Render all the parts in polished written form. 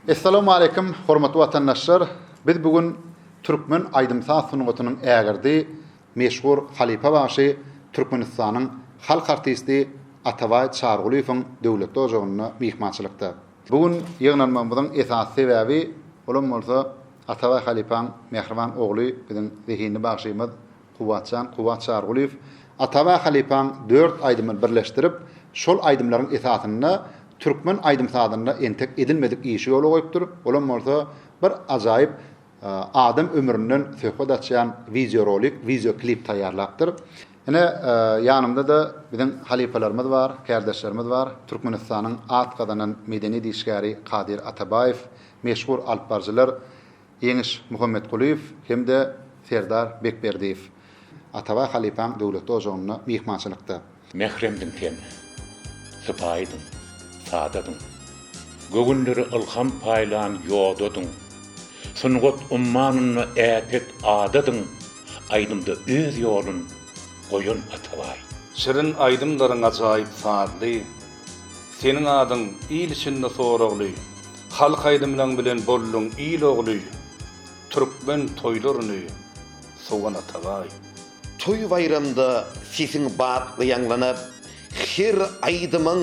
Essalawmaleýkim hormatly watandaşlar! Biz bu gün türkmen aýdym-saz sungatynyň ägirdi, meşhur halypa bagşy, Türkmenistanyň halk artisti Atabaý Çarygulyýewiň döwletli ojagynda myhmançylykda. Bu gün ýygnanmagymyzyň esasy sebäbi, olam bolsa Atabaý halypaň mähriban ogly, biziň zehinli bagşymyz Kuwwatjan Kuwwat Çarygulyýew Atabaý halypaň dört aýdymyny birleşdirip, şol aýdymlaryň esasynda türkmen aýdym-sazynda entek edilmedik işi ýola goýupdyr, olam bolsa bir ajaýyp adam ömründen söhbet açýan wideorolik, wideoklip taýýarlapdyr. Ine, ýanymda-da biziň halypalarymyz bar, kärdeşlerimiz bar, Türkmenistanyň at gazanan medeniýet işgäri Kadyr Atabaýew, meşhur alypbaryjylar Ýeňiş Muhammetgulyýew hem-de Serdar Bekberdiýew. Atabaý halypaň döwletli ojagynda myhmançylykda. Mähremdiň sen, sypaýydyň, sadadyň. Göwünlere ylham paýlan ýodadyň. Sungat ummanynda äpet adadyň, Aýdymda öz ýolun goýan Atabaý. Şirin aýdymlaryň ajaýyp sazly, Seniň adyň il içinde soragly, Halk aýdymlaň bilen bolduň il ogly, Türkmen toýlaryny sowan Atabaý. Toý-baýramda sesiň batly ýaňlanyp, Her aýdymyň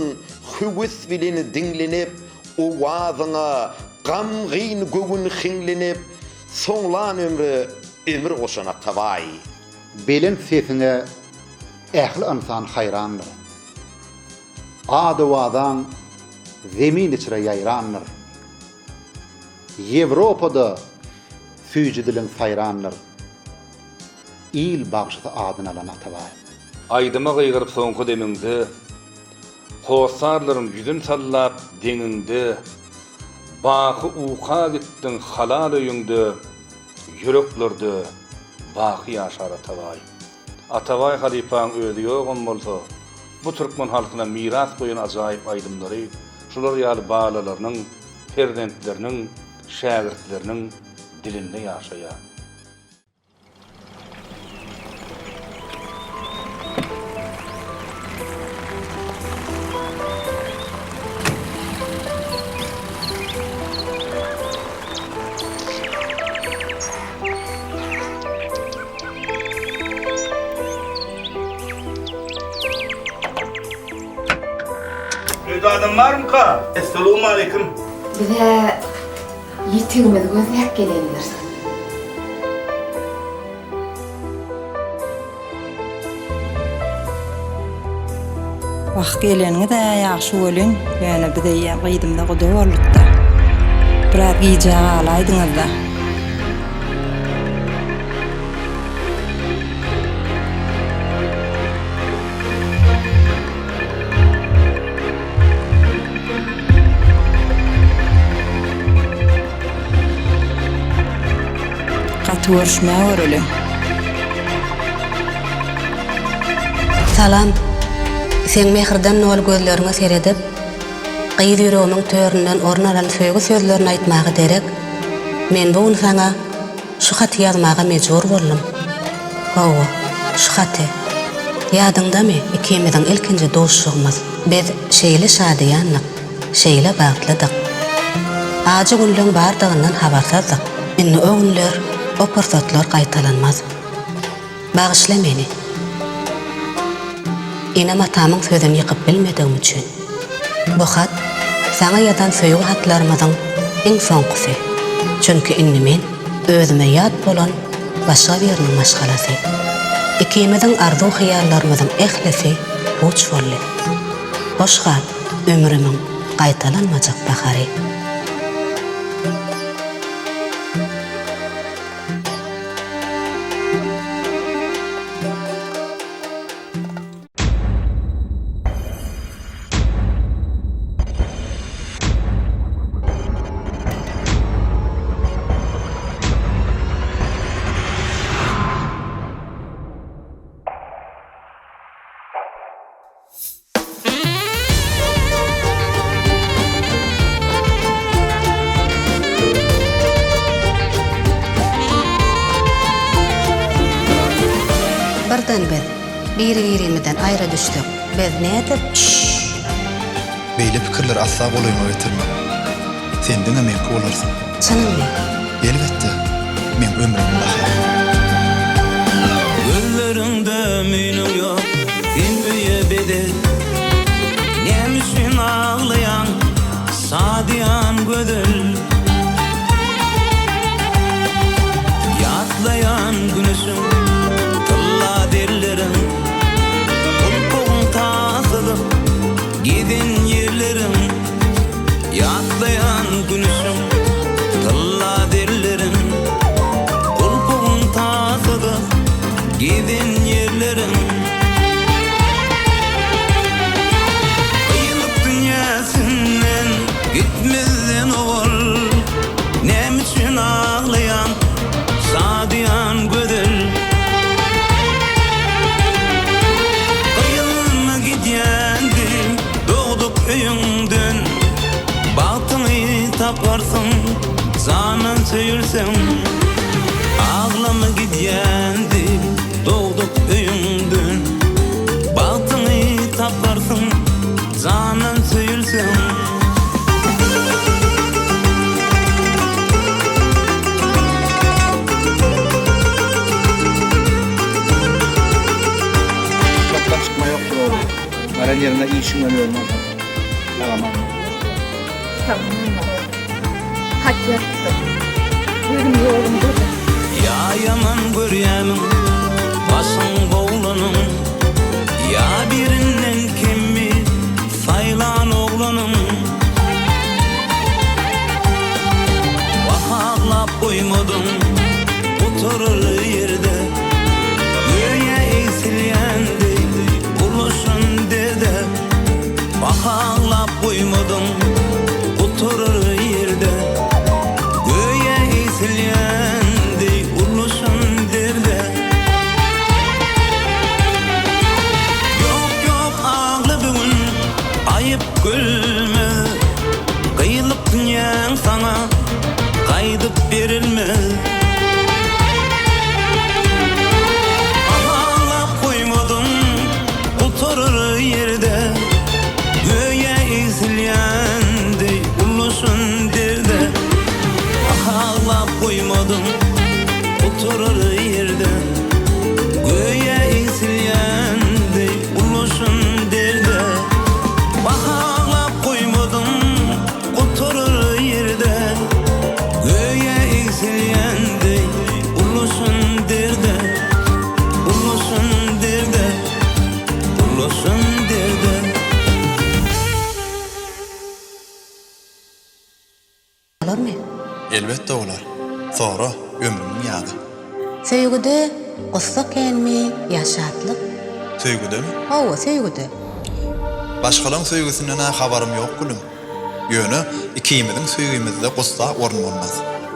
höwes bilen diňlenip, Owazyňa gamgyn göwün hiňlenip, Soňlan ömre ömür goşan Atabaý. Belent sesiňe ähli ynsan haýrandyr. Ady-owazaň zemin içre ýaýrandyr. Ýewropada süýji diliň saýrandyr. Il bagşysy adyny alan Atabaý. Aýdyma gygyryp soňky demiňde, Hossarlaryň ýüzün sallap deňiňde, Baky uka gitdiň halal öýüňde, Ýüreklerde baky ýaşar Atabaý. Atabaý halypaň özi ýogam bolsa, bu türkmen halkyna miras goýan ajaýyp aýdymlary şular ýaly balalarynyň, perzentleriniň, şägirtleriniň dilinde ýaşaýar. Öýde adam barmyka? Essalawmaleýkim. Biz-ä ýitigimizi gözläp gelendiris. Wah, geleniňiz-ä ýagşy welin, ýöne biz eýýäm gyzymyza guda bolduk-da. Biraz gijä galaýdyňyz-da. Gaty görüşmä göreli. Salam. Seň mähirden doly gözleriňe seredip, gyz ýüregimiň töründen orun alan söýgi sözlerini aýtmaga derek, men bu gün saňa şu haty ýazmaga mejbur boldum. Hawa, şu haty. Ýadyňdamy ikimiziň ilkinji duşuşygymyz? Biz şeýle şadyýandyk, şeýle bagtlydyk. Ajy günleň bardygyndan habarsyzdyk. Indi o günler, o pursatlar gaýtalanmaz. Bagyşla meni. Enem-atamyň sözüni ýykyp bilmedigim üçin. Bu hat, saňa ýazan söýgi hatlarymyzyň iň soňkusy. Çünki indi men özüme ýat bolan başga biriniň maşgalasy. Ikimiziň arzuw-hyýallarymyzyň ählisi puç boldy. Hoş gal, ömrümiň gaýtalanmajak bahary. Birden biz biri-birimizden aýra düşsek, biz nädip? Şşş! Beýle pikirleri asla golaýyňa getirme. Sen diňe meňki bolarsyň. Çynyňmy? Elbetde, meň ömrümiň bahary. Gözleriňde müýnüň ýok, sen öýe bezeg. Näme üçin aglaýaň, şadyýan gözel? Ýatlaýan güneşiň, tylla derleriň, Gulpagyň tasydyp gezen ýerleriň. Ýatlaýan güneşiň, tylla derleriň, Gulpagyň tasydyp gezen ýerleriň. Gyýylyp dünýäsinden gitmezden owal, Näme üçin aglaýaň, şadyýan gözel? Gyýylma gidýändi dogduk öýüňden, Bagtyňy taparsyň jandan söýülseň. Aglama gidýändi dogduk öýüňden, Bagtyňy taparsyň jandan söýülseň. Çakdan çykma ýokdur oglum. Baran ýeriňe işiň bilen özüň alsaň. Sag-aman bol. Sag boluň. Hat ýazypdyr. Gözüm ýoluňdadyr. Ýa ýaman görýämiň başyň bowlanyň Ýa birinden kemmi saýlan oglanyň Wah aglap goýmadyň gutarar ýerde Göýä egsilýän deý ulaşan derde Wah aglap goýmadyň gutarar ýerde Göýä egsilýän deý ulaşan derde Ýok ýok agla bu gün aýyp gülme Gyýlyk dünýäň saňa gaýdyp berilmez. Aglap goýmadyň gutarar ýerde, Göýä egsilýän deý ulaşan derde. Aglap goýmadyň gutarar ýerde, Göýä egsilýän deý ulaşan derde. Wah aglap goýmadyň gutarar ýerde, Göýä egsilýän deý ulaşan derde, Ulaşan derde, ulaşan derde. Bolarmy? Elbetde bolar. Sora, ömrümiň ýazy. Söýgüde gussa känmi ýa şatlyk? Söýgüdemi? Hawa, söýgüde. Başgalaň söýgüsinden-ä habarym ýok gülüm. Ýöne ikimiziň söýgimizde gussa orun bolmaz.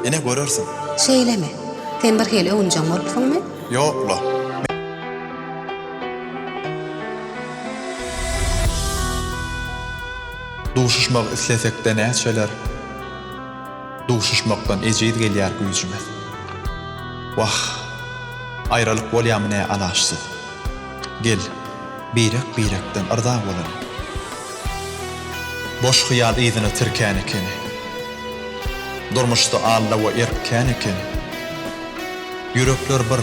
Ine görersiň. Şeýlemi? Sen birhili öwünjeň bolupsyňmy? Ýok-la. Duşuşmak islesekde näçeler, Duşuşmakdan ejiz gelýär güýjümiz. Wah, aýralyk bolýamy nä alaçsyz. Gel, birek-birekden yrza bolaly. Boş hyýal yzyna tirkän ekeni. Durmuşda alla we erk kän ekeni. Ýürekler bir,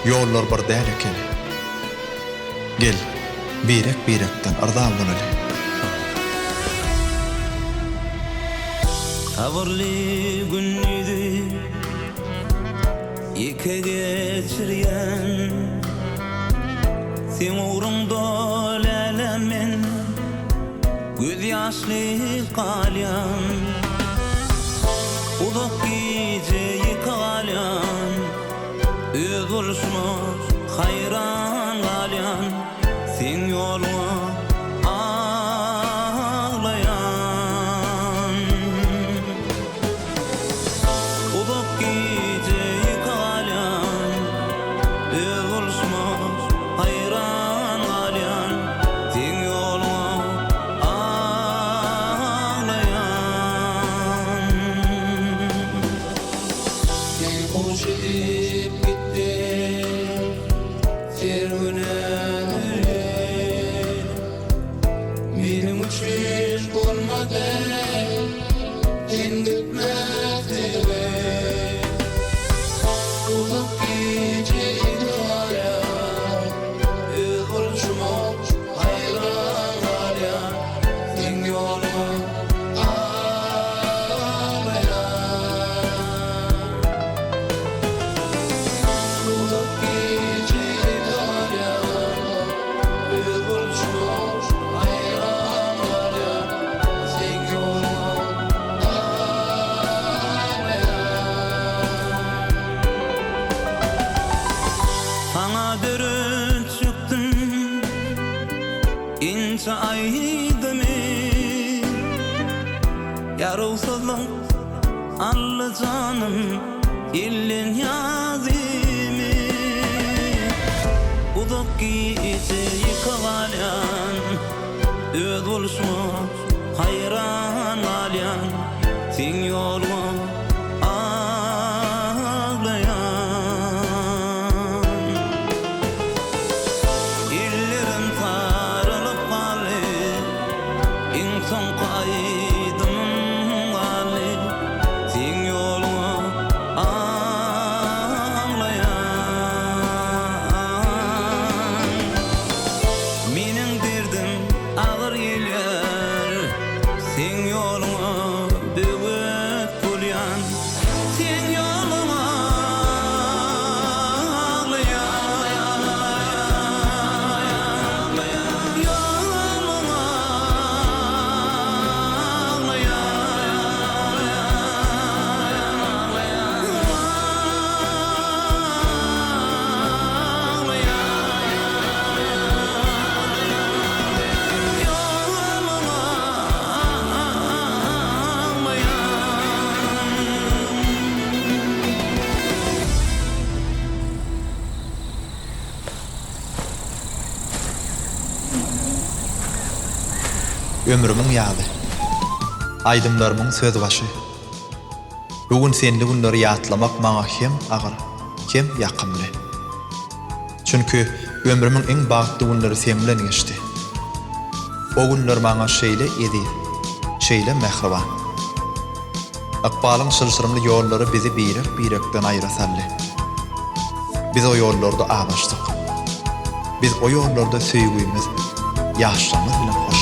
ýollar bir däl ekeni. Gel, birek-birekden yrza bolaly. Sabyrly gündizi ýeke geçirýän Seň ugruňda läle men gözýaşly galýan Uzak gije ýeke galýan Öz boluşyma haýran galýan Seň ýoluňa aglaýan Uzak gije ýeke galýan Öz boluşyma haýran galýan Seň ýoluňa aglaýan. Sen goş edip gitdiň. Söýgi Uzak gije indi galýan Öz bolşuma haýran galýan Seň ýoluňa aglaýan Uzak gije indi galýan Öz bolşuma haýran galýan Seň ýoluňa Saňa döretjekdim inçe aýdymy Ýarawsyzlyk aldy janym elden ýazymy Uzak gije ýeke galýan Öz bolşuňa haýran galýan Seň ýoluňa aglaýan Ellerim saralyp galdy Iň soňky aýdymym galdy Seň ýoluňa aglaýan Meniň derdim agyr gelýär Seň ýoluňa böwet bolýan Seň ýoluňa aglaýan Ýoluňa Ömrümiň ýazy. Aýdymlarymyň sözbaşy. Bu gün senli günleri ýatlamak maňa hem agyr, hem ýakymly. Çünki ömrümiň iň bagtly günleri seň bilen geçdi. O günler maňa şeýle eziz, şeýle mähriban. Ykbalyň çylşyrymly ýollary bizi birek-birekden aýra saldy. Biz o ýollarda azaşdyk. Biz o ýollarda söýgimiz, ýaşlygymyz bilen hoşlaşdyk.